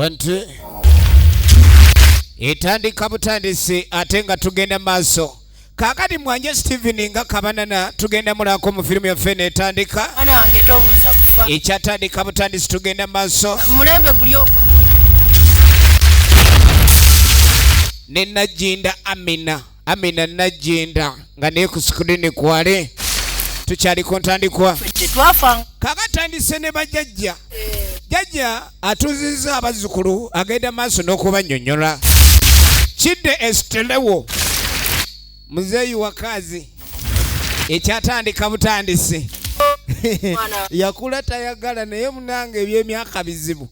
Wanti etandika butandisi ate nga tugenda maaso. Kaakati mwanje Steven nga kabanana tugenda mulako mu firimu yaffe netandika. Mwana wange tobuuza kufa. Ekyatandika butandisi tugenda maaso. Mulembe guli okwo. Ne Nagginda Amina. Amina Nagginda nga naye ku sikulini kwale. Tukyali ku ntandikwa. Tetwafa. Kaakatandise ne bajjajja. Jjajja atuuzizza abazzukulu agenda maaso n'okubannyonnyola. Kidde Esiterewo muzeeyi wakazi ekyatandika butandisi. Yakula tayagala naye munange eby'emyaka bizibu.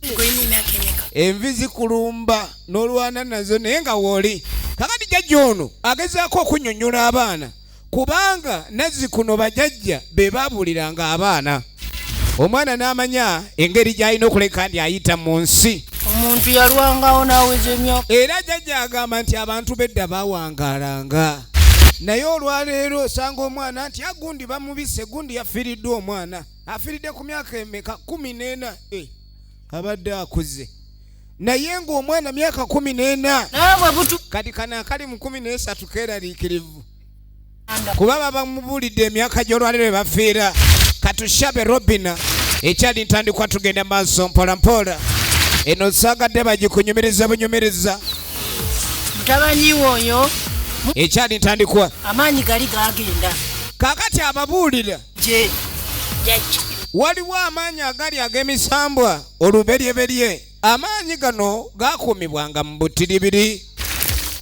Envi zikulumba n'olwana nazo naye nga wooli. Kakati jjajja ono agezaako okunnyonnyola abaana kubanga nazzikuno bajjajja be baabuuliranga abaana. Omwana n'amanya engeri gy'alina okuleka nti ayita mu nsi. Omuntu yalwangawo n'aweza emyaka. Era jjajja agamba nti abantu b'edda baawangaalanga. Naye olwaleero osanga omwana nti agundi bamubise, gundi yafiiriddwa omwana. Afiiridde ku myaka emeka? 14. Abadde akuze. Naye ng'omwana myaka 14. Naye bwe butu- Kati kano akali mu 13 keeraliikirivu. Kuba baba mubuulidde emyaka gy'olwaleero bwe bafiira. Katushabe Robina ekyali ntandikwa tugenda maaso mpola mpola. Eno saagadde bagikunyumiriza bunyumiriza. Mutabani wo oyo ekyali ntandikwa. Amaanyi gali gagenda. Kaakati ababuulira. Gye jjajja. Waliwo amaanyi agali ag'emisambwa oluberyeberye. Amaanyi gano gaakuumibwanga mu butiribiri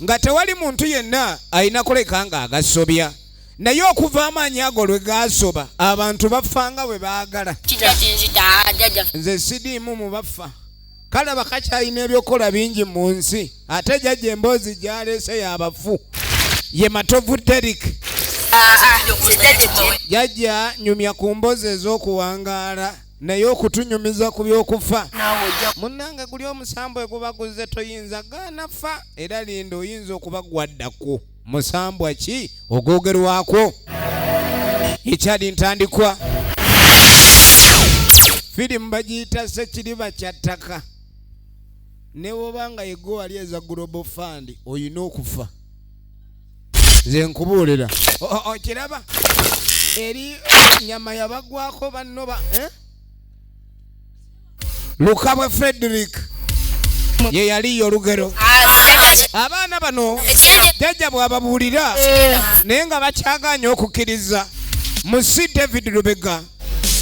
nga tewali muntu yenna alina kuleka ng'agasobya. Naye okuva amaanyi ago lwe gaasoba, abantu bafa nga bwe baagala. Nze sidiimu mu bafa. Kalaba kakyalina ebyokukola bingi mu nsi. Ate jjajja emboozi gy'aleese y'abafu. Ye Matovu Derrick. Jjajja nyumya ku mboozi ez'okuwangaala naye okutunyumiza ku by'okufa. Munnange guli omusambu egubaguze toyinza gaana fa era linda oyinza okuba gwaddako. Musambwa ki ogwogerwako? Ekyali ntandikwa. Firimu bagiyita Ssekiriba kya ttaka. Ne bw'oba nga yegwe wali eza Global Fund olina okufa. Nze nkubuulira. Okiraba? Eri nyama yabagwako banno ba, eh? Lukabwe Frederick ye yaliyo olugero. Abaana bano jjajja bw'ababuulira naye nga bakyagaanye okukkiriza. Musi David Lubega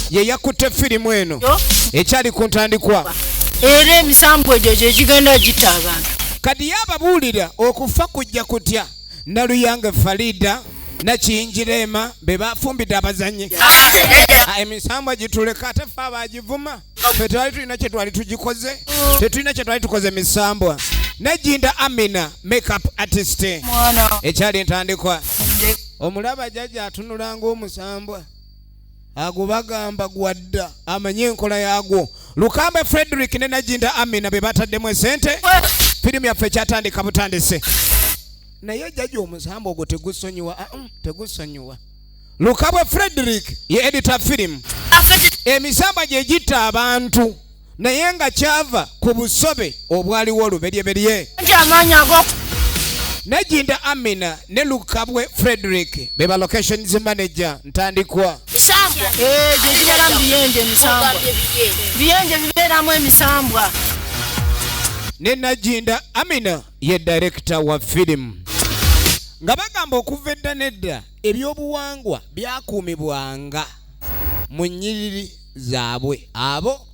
ye yakutte firimu eno ekyali ku ntandikwa. Era emisambu egyo gye gigenda gitta abantu. Kati ye ababuulira okufa kujja kutya. Naluyange Farida Nakiyingireema be bafumbidde abazannyi. Emisambwa gituleka ate ffe abagivuma. Ffe twali tulina kye twali tugikoze, tetulina kye twali tukoze misambwa. Najinda Amina makeup artist. Ekyali ntandikwa. Omulaba jjajja atunula ng'omusambwa. Ago bagamba gwadda amanye enkola yaagwo. Lukambe Frederick ne Najinda Amina be bataddemu esente. Firimu yaffe ekyatandika butandise. Naye jjajja omusambo ogwo tegusonyiwa. Tegusonyiwa. Lukabwe Frederick ye editor firimu. Emisambwa gye gitta abantu naye nga kyava ku busobe obwaliwo oluberyeberye. Nti amaanyi ago. Najinda Amina ne Lukabwe Frederick be ba locations manager ntandikwa. Misambwa. Gye gibeera mu biyenje emisambwa. Biyenje bibeeramu emisambwa. Ne Najinda Amina ye director wa firimu. Nga bagamba okuva edda n'edda ebyobuwangwa byakuumibwanga mu nnyiriri zaabwe abo.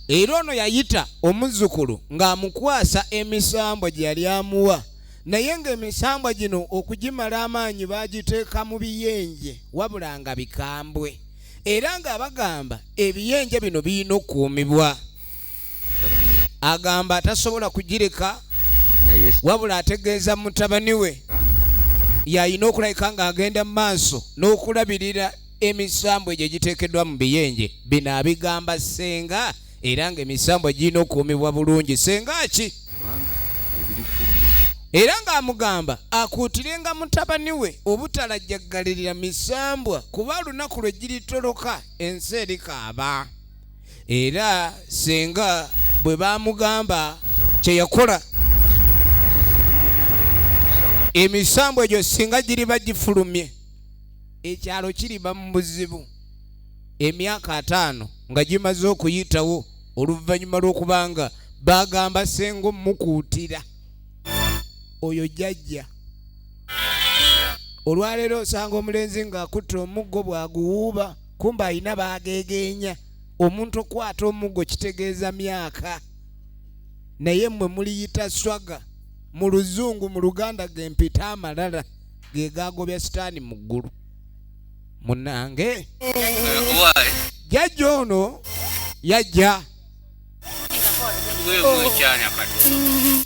Era ono yayita omuzzukulu ng'amukwasa emisambwa gye yali amuwa, naye ng'emisambwa gino okugimala amaanyi baagiteeka mu biyenje wabula nga bikambwe, era ng'abagamba ebiyenje bino birina okukuumibwa. Agamba tasobola kugireka, wabula ategeeza mutabani we yalina okulabika ng'agenda mu maaso n'okulabirira emisambwa egyo egiteekeddwa mu biyenje. Bino abigamba ssenga, era ng'emisambwa girina okukuumibwa bulungi. Ssenga ki? Era ng'amugamba akuutirenga mutabani we obutalajjaggalirira misambwa, kuba olunaku lwe giritoloka ensi erikaaba. Era ssenga Bwe bamugamba kye yakola, emisambu egyo singa giriba gifulumye, ekyalo kiriba mu buzibu. Emyaka 50 nga gimaze okuyitawo oluvannyuma lw'okubanga bagamba senga omukuutira oyo jjajja. Olwaleero osanga omulenzi ng'akutte omuggo bw'aguwuuba, kumbe alina baageegeenya. Omuntu okukwata omuggo kitegeeza myaka, naye mmwe muliyita swaga mu Luzungu, mu Luganda gempita amalala ge gagobya sitaani mu ggulu. Munnange jjajja ono yajja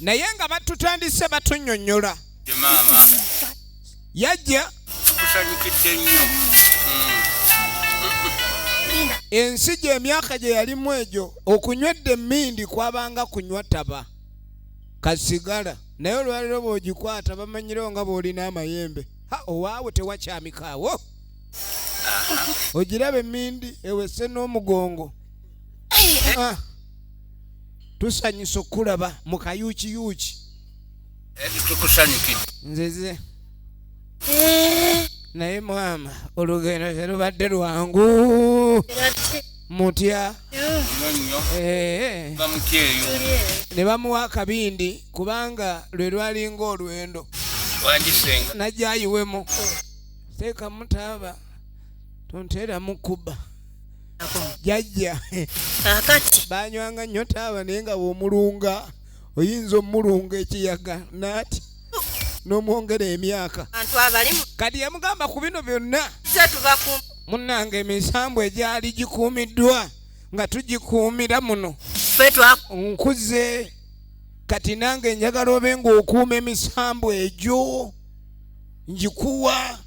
naye nga batutandise batunnyonnyola. Yajja ensi gye emyaka gye yalimu egyo okunywedda emmindi kwabanga kunywa taba kasigala, naye olwaleero bw'ogikwata bamanyirewo nga bw'olina amayembe. Ha, owaawe tewakyamikaawo, ogiraba emmindi ewese n'omugongo. Tusanyusa okulaba mu kayuukiyuuki. Tukusanyukidde. Nzize. Naye maama olugendo terubadde lwangu. Mutya. Nnyo. Bamutya eyo. Ne bamuwa akabindi kubanga lwe lwalinga olwendo. Wangisenga. Najja ayiwemu. Teekamu taaba. Tonteeramu kuba. Jajja. Kaakati. Banywanga nnyo taaba naye nga bw'omulunga oyinza omulunga ekiyaga n'ati n'omwongera emyaka. Abantu abalimu. Kati yamugamba ku bino byonna. Ze tubakuuma. Munnange emisambu egyali gikuumiddwa nga tugikuumira muno. Ffe twa- Nkuze kati nange njagala obe ng'okuuma emisambu egyo, ngikuwa.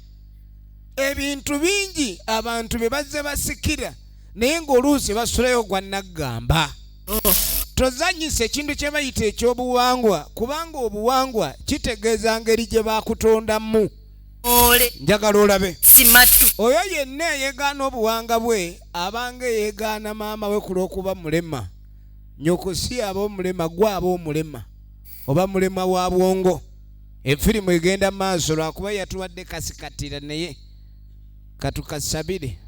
Ebintu bingi abantu bye bazze basikira naye ng'oluusi basulayo gwa naggamba. Tozannyisa ekintu kye bayita ekyobuwangwa, kubanga obuwangwa kitegeeza ngeri gye baakutondamu. Njagala olabe. Simatu. Oyo yenna eyeegaana obuwanga bwe abanga eyeegaana maama we ku lw'okuba mulema. Nnyoko si aba omulema, gwe aba omulema oba mulema wa bwongo. Efirimu egenda maaso lwakuba yatuwadde kasikatira, naye katukasabire.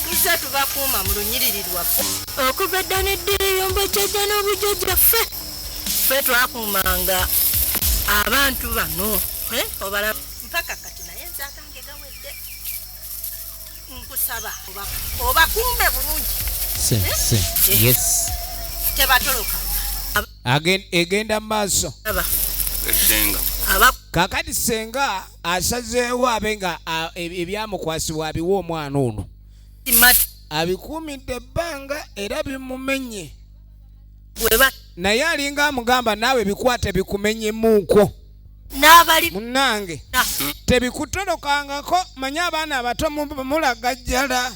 Tuzze tubakuuma mu lunyiriri lwaffe okuva edda n'eddiyo mbajjajja n'obujjajjaffe. Ffe twakuumanga abantu bano, obala mpaka kati, naye nze akange gawedde. Nkusaba obakuume bulungi. Yes. Tebatoloka. Egenda maaso. Kaakati senga asazeewo abe nga ebyamukwasibwa abiwa omwana ono. Abikuumidde ebbanga era bimumenye. Naye alinga amugamba naawe bikwate bikumenyemuuko. Munnange tebikutolokangako, manye abaana abato mulagajjala.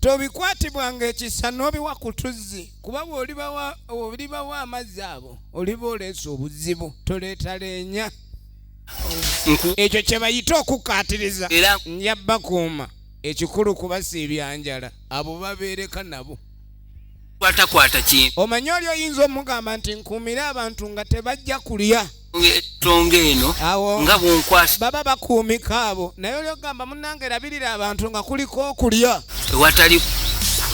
Tobikwatibwanga ekisa n'obiwa ku tuzzi, kuba bw'olibawa amazzi abo oliba oleese obuzibu, toleeta leenya. Ekyo kye bayita okukkaatiriza. Nja bakuuma, ekikulu kubasiibya njala, abo babeereka nabo. Kwatakwata kintu. Omanyi oli oyinza omugamba nti nkuumire abantu nga tebajja kulya. Ensonga eno Awo nga bw'onkwasa. Baba bakuumika abo, naye oli ogamba munnange labirira abantu nga kuliko okulya. Ewatali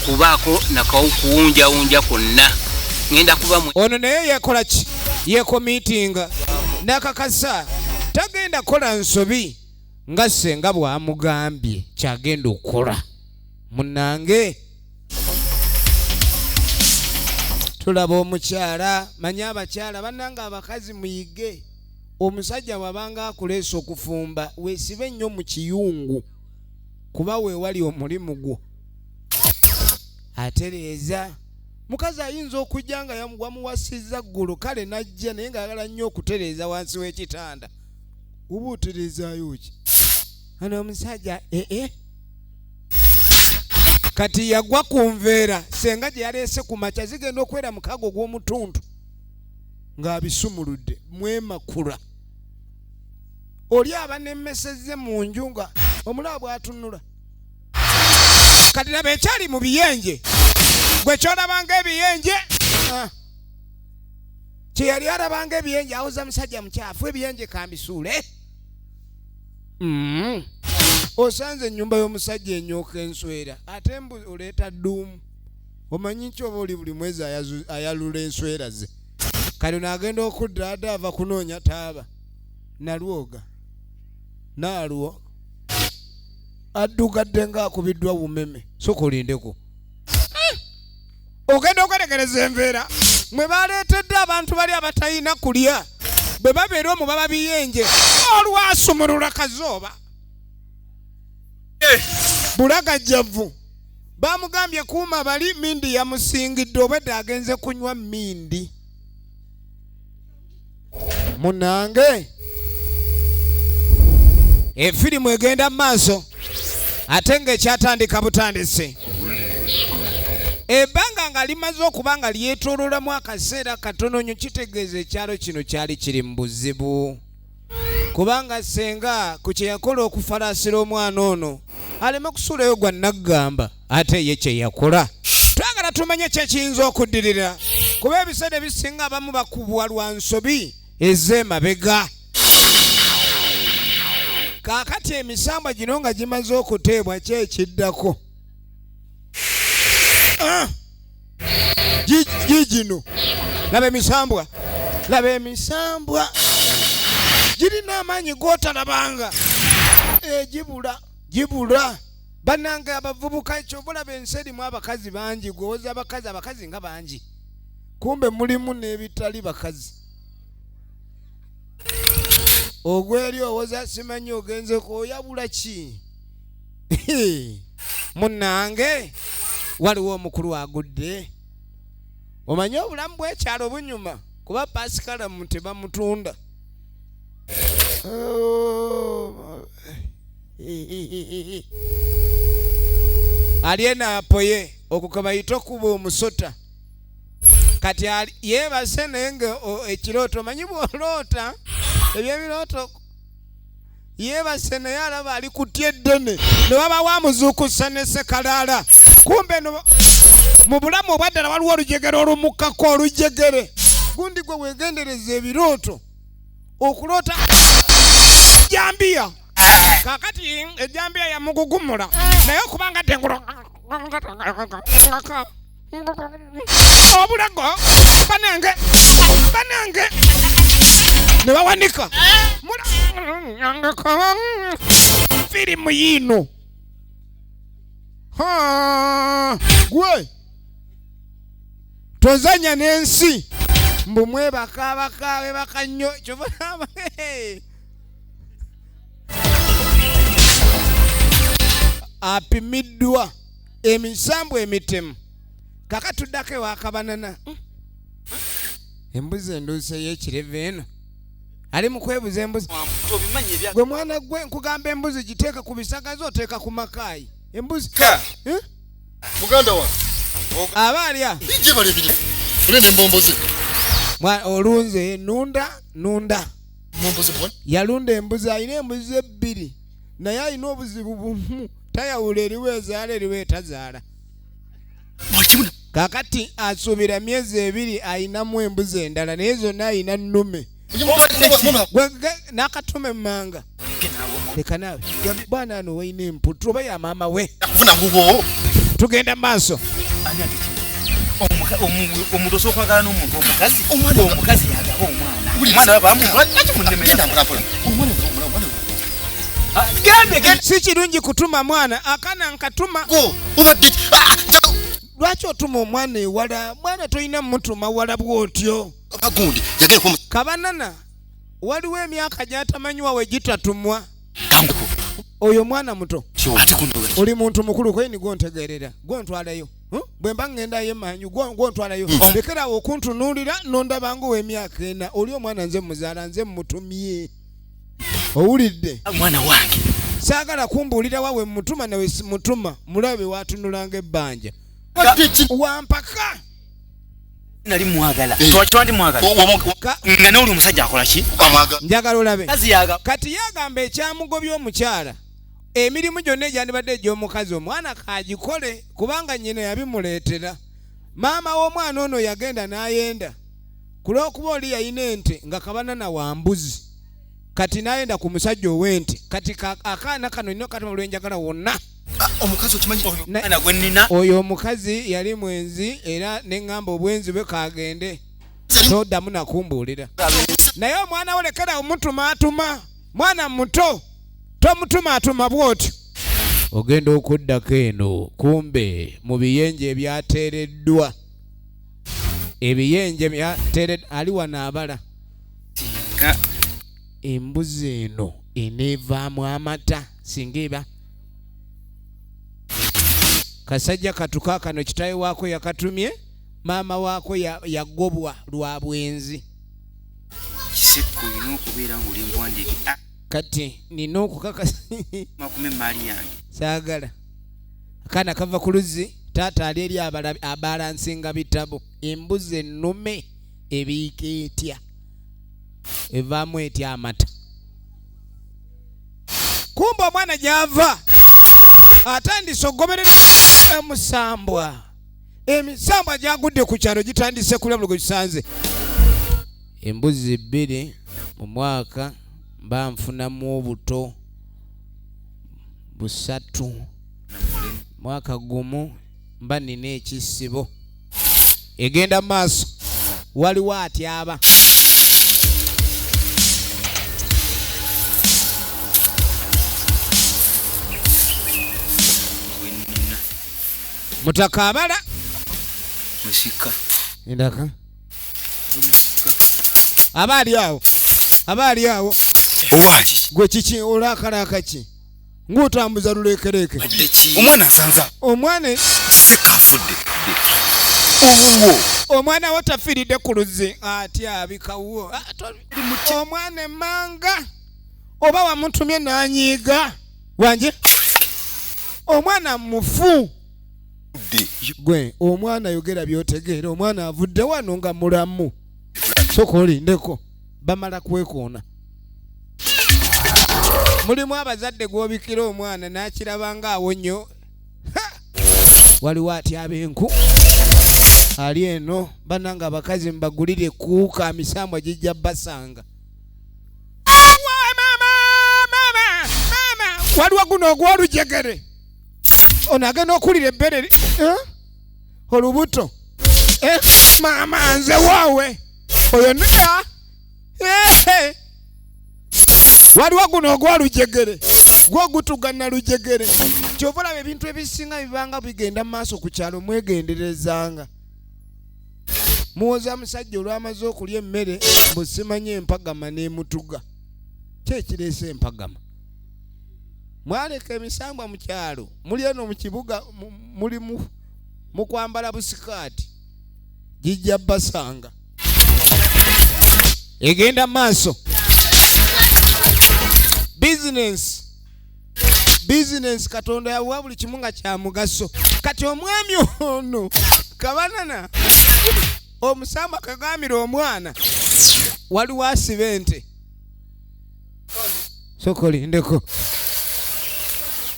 kubaako nakawunjawunja kwonna ngenda kuba mwe. Ono naye yeekola ki? Yeekomiitinga n'akakasa tagenda kukola nsobi nga ssenga bw'amugambye ky'agenda okukola. Munnange tulaba omukyala, manye abakyala bannange abakazi muyige, omusajja bw'abanga akuleese okufumba weesibe nnyo mu kiyungu kuba weewali omulimu gwo. Atereeza mukazi ayinza okujja nga wamuwasizza ggulu kale n'ajja naye ng'ayagala nnyo okutereeza wansi w'ekitanda. Oba otereezaayo ki? Ono omusajja. Kati yagwa ku nveera senga gye yaleese ku makya zigenda okwera mukaaga ogw'omutuntu ng'abisumuludde mwemakula. Oli aba nemmesezze mu nju nga omulaba bw'atunula. Kati laba ekyali mu biyenje, gwe kyolabanga ebiyenje, kye yali alabanga ebiyenje, awoza musajja mukyafu, ebiyenje kambisuule. Osanze ennyumba y'omusajja enyooka enswera, ate mbu oleeta dduumu. Omanyi ki oba oli buli mwezi ayalula enswera ze. Kati ono agenda okudda adde ava kunoonya taaba nalwoga naalwo addugadde ng'akubiddwa bumeme. Sooka olindeko. Ogenda okwetegereza enveera mwe baleetedde abantu bali abatalina kulya, bwe babeera omwo baba biyenje. Olwasumulula kazooba bulagajjavu, bamugambye kuuma bali mindi yamusingidde, obwedda agenze kunywa mindi. Munange efirimu egenda mu maaso ate ng'ekyatandika butandisi. Ebbanga nga limaze okuba nga lyetooloolamu akaseera katono nnyo, kitegeeza ekyalo kino kyali kiri mu buzibu, kubanga ssenga ku kye yakola okufalaasira omwana ono aleme kusuulayo gwa naggamba, ate ye kye yakola. Twagala tumanye ki ekiyinza okuddirira, kuba ebiseera ebisinga abamu bakubwa lwa nsobi ez'emabega. Kaakati emisambwa gino nga gimaze okuteebwa, ki ekiddako? Gigino laba emisambwa, laba emisambwa girina amaanyi g'otalabanga. Gibula, gibula. Bannange abavubuka, ekyo bulaba ensi erimu abakazi bangi, gwewoza abakazi, abakazi nga bangi, kumbe mulimu n'ebitali bakazi. Ogweri owoza simanyi ogenze koyabula ki? Munnange waliwo omukulu agudde. Omanyi obulamu bw'ekyalo bunyuma kuba pasikalamu tebamutunda. Ali eno apoye okwo kwe bayita okuba omusota. Kati yeebase naye nga ekirooto, omanyi bw'oloota eby'ebirooto, yeebase naye alaba ali kutya eddene ne wabawo amuzuukusa ne sekalaala. Kumbe no mu bulamu obwaddala waliwo olujegere olumukkako olujegere gundi. Gwe weegendereza ebirooto, okuloota jambiya. Kakati ejambiya yamugugumula naye okubanga tengulu obulago banange banange ne bawanika firimu yiino. Gwe tozanya n'ensi mbu mwebaka abaka webaka nnyo, kyova apimiddwa emisambu emitemu. Kaka tuddako ewakabanana embuzi enduuse y'ekireva eno ali mu kwebuza embuzi. Gwe mwana gwe nkugamba embuzi giteeka ku bisagazi, oteeka ku makaayi embuzi. Eh? Muganda wange. Aba alya. Olunze nunda nunda. Yalunda embuzi, alina embuzi ebbiri, naye alina obuzibu bumu, tayawula eriwo ezaala eriwo etazaala. Kakati asuubira myezi 2 ayinamu embuzi endala, naye zonna ayina nnume n'akatume emmanga. Leka naawe bwana, ano walina emputu oba ya maama we. Tugenda maaso. Omuntu osobola okwagala n'omuntu omukazi, omukazi yagaba omwana, omwana bamugambe. Si kirungi kutuma mwana akana nkatuma. Lwaki otuma omwana ewala? Mwana tolina mutuma wala bw'otyo. Kabanana waliwo emyaka gy'atamanyiwa we gitatumwa. Oyo mwana muto, oli muntu mukulu koyini, gwontegeerera gwontwalayo bwe mba ŋŋendayo emanju gwontwalayo. Lekerawo okuntunuulira nondaba ng'ow'emyaka 4. Oli omwana nze muzaala, nze mutumye, owulidde? Mwana wange. Saagala kumbuulira wawe mutuma nawe mutuma mulabe watunulanga ebbanja wampaka. Nali mwagala. Eh. Twandi mwagala. Nga n'oli omusajja akola ki? Njagala olabe. Kati yagamba ekyamugobya omukyala emirimu gyonna egyandibadde egy'omukazi omwana kagikole kubanga nnyina yabimuleetera. Maama w'omwana ono yagenda n'ayenda ku lw'okuba oli yalina ente nga kabanana wa mbuzi kati n'ayenda ku musajja ow'ente kati akaana kano nina katuma lwenjagala wonna. Ah, omukazi okimanyi oyo gwe nnina oyo omukazi yali mwenzi era ne ŋŋamba obwenzi bwe kagende toddamu nakumbuulira naye omwana wo lekera omutumaatuma mwana muto tomutumaatuma bw'otyo ogenda okuddako eno kumbe mu biyenje ebyateereddwa ebiyenje byateereddwa ali wano abala embuzi eno eneevaamu amata singa eba kasajja katuka kano kitaawe waako yakatumye maama waako yagobwa lwa bwenzi. Kisekko olina okubeera ng'oli muwandiike. Ah. Kati nina okukakasa Makume emmaali yange. Saagala. Akaana kava ku luzzi taata ali eri abalansinga bitabo. Embuzi ennume ebiika etya? Evaamu etya amata? Kumbe omwana gy'ava atandise okugoberera omusambwa. Emisambwa gyagudde ku kyalo gitandise kulya buli gwe kisanze. Embuzi bbiri mu mwaka mba nfunamu obuto busatu. Mwaka gumu mba nina ekisibo. Egenda mu maaso waliwo atyaba. Mutaka abala. Musika. Endaka. Aba ali awo. Aba ali awo. Owaki? Gwe kiki olaakalaka ki? Ng'otambuza luleekereeke. Omwana nsanza. Omwana Kiseka afudde. Owuwo. Omwana wo tafiiridde ku luzzi atya abikawuwo. Omwana emmanga oba wamutumye n'anyiiga. Wanje? Omwana mufu. Gwe omwana yogera by'otegeera. Omwana avudde wano nga mulamu. Sooka olindeko bamala kwekoona. Mulimu abazadde gw'obikira omwana n'akiraba ng'awonyo. Waliwo atyaba enku ali eno bannange abakazi mbagulire kuuka misambwa gijja basanga. Waliwo guno ogw'olujegere ono agenda okulira ebbere olubuto maama nze waawe oyo waliwo guno ogw'olujegere gwo gutuga na lujegere. Kyova olaba ebintu ebisinga bibanga bigenda mu maaso ku kyalo mwegenderezanga. Muwoza musajja olwamaze okulya emmere mbu simanyi empagama n'emutuga. Ki ekireese empagama? Mwaleka emisambwa mu kyalo, muli eno mu kibuga muli mu kwambala busikaati, gijja basanga. Egenda maaso. Business. Business Katonda yawa buli kimu nga kya mugaso. Kati omwami ono kabanana omusamba kagambira omwana waliwo asiba ente. Sooka olindeko.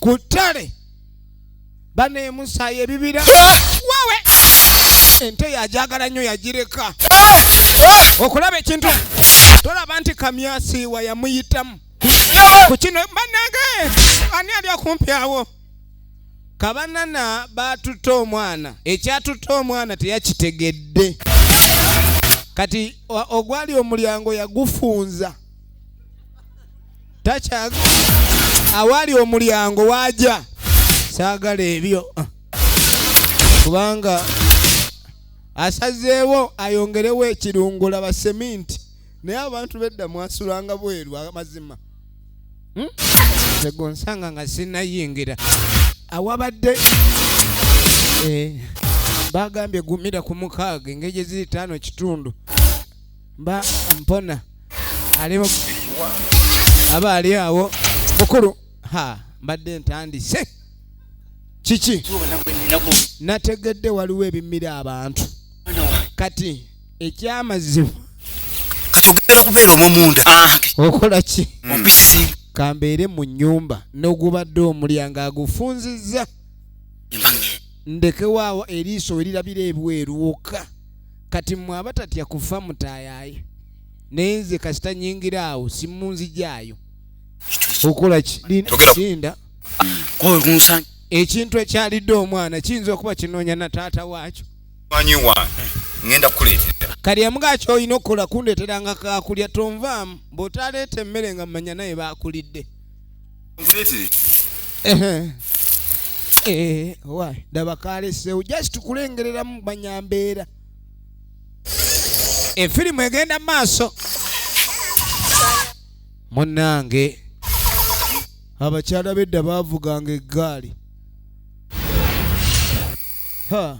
Ku ttale baneemusaayi ebibira. Wawe! Ente yajagala nnyo yagireka. Okulaba ekintu tolaba nti kamyasiiwa yamuyitamu. Ku kino bannange ani ali okumpi awo? Kabanana baatutte omwana. Ekyatutte omwana teyakitegedde. Kati ogwali omulyango yagufunza. Tacha awali omulyango waja. Saagala ebyo. Kubanga asazeewo ayongerewo ekirungo laba seminti. Naye abantu bedda mwasulanga bweru amazima. Nze gonsanga nga sinnayingira. Awabadde bagambye gumira ku mukaaga engeri gye ziri ttaano kitundu. Mba mpona. Ali aba ali awo. Mukulu Ha, mbadde ntandise. Kiki? Nategedde waliwo ebimira abantu. Kati ekyamazima kati ogenda kubeera omwo munda. Okola ki? Kambeere mu nnyumba n'ogubadde omulyango agufunzizza. Ndekewaawo eriiso erirabira ebweru wokka. Kati mmwe abatatya kufa mutaayaaye. Naye nze kasita nnyingira awo simunzijaayo. Okola ki? Linda. Ekintu ekyalidde omwana kiyinza okuba kinoonya na taata waakyo. Ngenda kukuleetera. Kati yamugaa ky'olina okukola kundeeteranga kaakulya tonvaamu bw'otaleeta emmere nga mmanya naye baakulidde. Daba kaaleseewo just kulengereramu manya mbeera. Efirimu egenda mu maaso. Munnange abakyala b'edda baavuganga eggaali. Ha.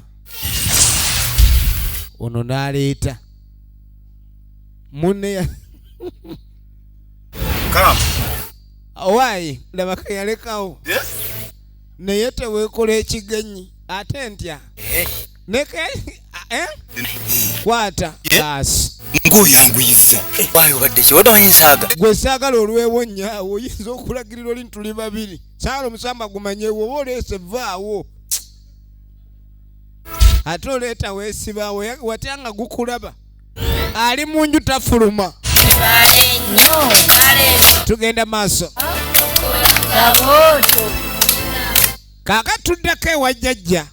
Ono n'aleeta munne owaayi laba ke yalekawo. Naye teweekola ekigenyi ate ntya neke kwata baasi ng'oyanguyiza waayo obadde ki wadde omanyi nsaaga gwe saagala olwewo nnyaawo oyinza okulagirira oli ntuli babiri saagala omusamba gumanyewo oba oleese vaawo ate oleeta weesibaawo watya nga gukulaba ali mu nju tafuluma. Tugenda maaso. Kaakati tuddako ewa jjajja.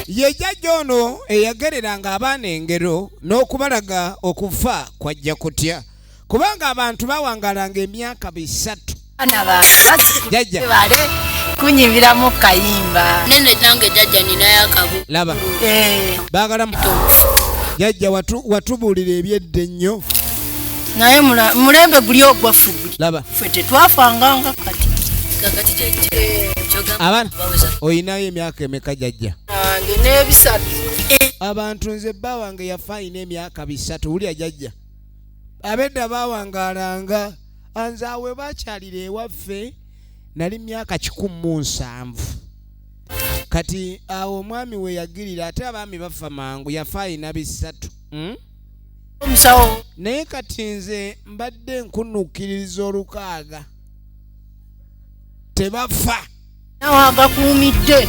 Ye jjajja ono eyagereranga abaana engero n'okubalaga okufa kwajja kutya kubanga abantu bawangalanga emyaka 3. Jjajja kunyimbiramu kayimba. Nene nange jjajja ninayo akabu. Laba. Baagala jjajja watubuulira ebyedda ennyo. Naye mulembe guli ogwaffe guli. Laba. Ffe tetwafanganga kati. Kakati jjajja. Abaana oyinayo emyaka emeka jjajja? Nange n'ebisatu. Abantu nze bba wange yafa ayina emyaka 3 wulya jjajja. Abedda baawangaalanga anze awe bakyalira ewaffe nali myaka 170. Kati awo omwami we yagirira ate abaami bafa mangu yafa ayina 3. Omusawo. Naye kati nze mbadde nkunukkiririza 6. Tebafa. Nawe agakuumidde.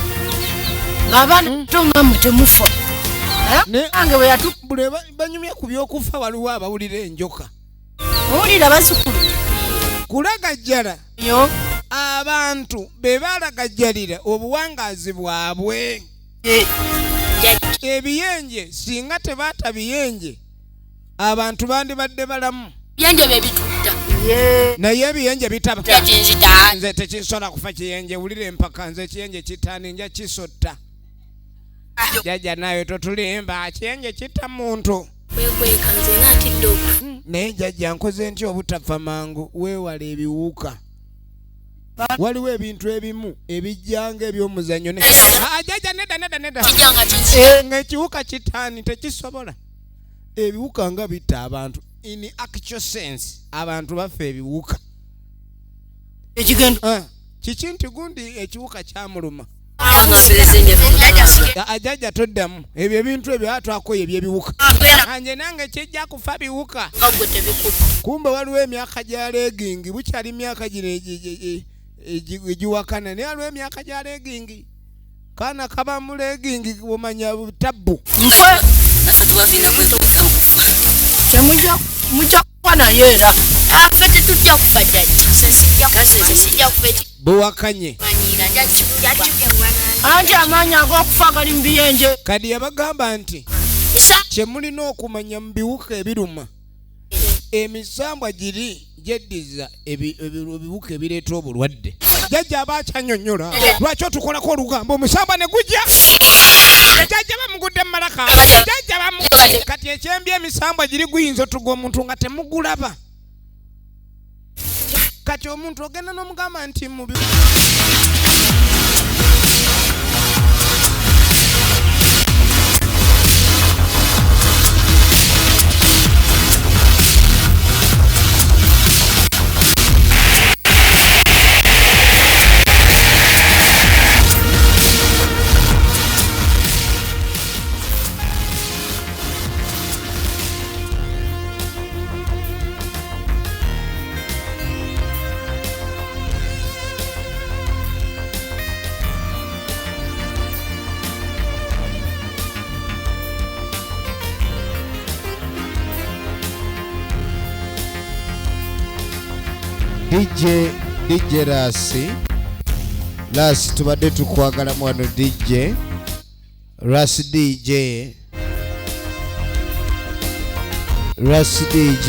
Ng'abaana bato nga temufa. Nange bwe Bule banyumya ku by'okufa waliwo abawulira enjoka. Owulira bazzukulu. Kulagajjala. Yo. Abantu be balagajjalira obuwangaazi bwabwe. Ebiyenje singa tebaata biyenje abantu bandibadde balamu. Biyenje bye bitutta. Naye ebiyenje bitaba. Tekinzita. Nze tekinsobola kufa kiyenje wulira empaka nze ekiyenje kitaani nja kisotta. Jjajja nawe totulimba kiyenje kitta muntu. Kwekweka nze nga ntidde okufa. Naye jjajja nkoze ntya obutafa mangu weewala ebiwuka. Waliwo ebintu ebimu ebijjanga eby'omuzannyo ne jjajja nedda nedda nedda. Kijjanga kinzita. Ng'ekiwuka kitaani tekisobola. Ebiwuka nga bitta abantu. In actual sense abantu bafa ebiwuka. Ekigendo. Kiki nti gundi ekiwuka kyamuluma. Jjajja toddamu ebyo ebintu ebyo atwakoye ebyebiwuka. Anje nange kijja kufa biwuka. Kumbe waliwo emyaka gya legingi bukyali myaka gino egiwakana naye waliwo emyaka gya legingi. Kaana kaba mu legingi omanya tabbu. Mujja kufa naye era. Ffe tetujja kufa jjajja. Sijja kufa eki. Buwakanye. Anti amaanyi ag'okufa gali mu biyenje. Kati yabagamba nti kye mulina okumanya mu biwuka ebiruma emisambwa giri gyeddiza ebiwuka ebireeta obulwadde. Jjajja aba akyanyonnyola lwaki otukolako olugambo omusambwa ne gujja. Jjajja bamugudde mu malaka. Jjajja bamu kati ekyembi emisambwa giri guyinza otugwa omuntu nga temugulaba. Kati omuntu ogenda n'omugamba nti mubi. DJ DJ Rasi Rasi tubadde tukwagala mwano DJ Rasi DJ Rasi DJ.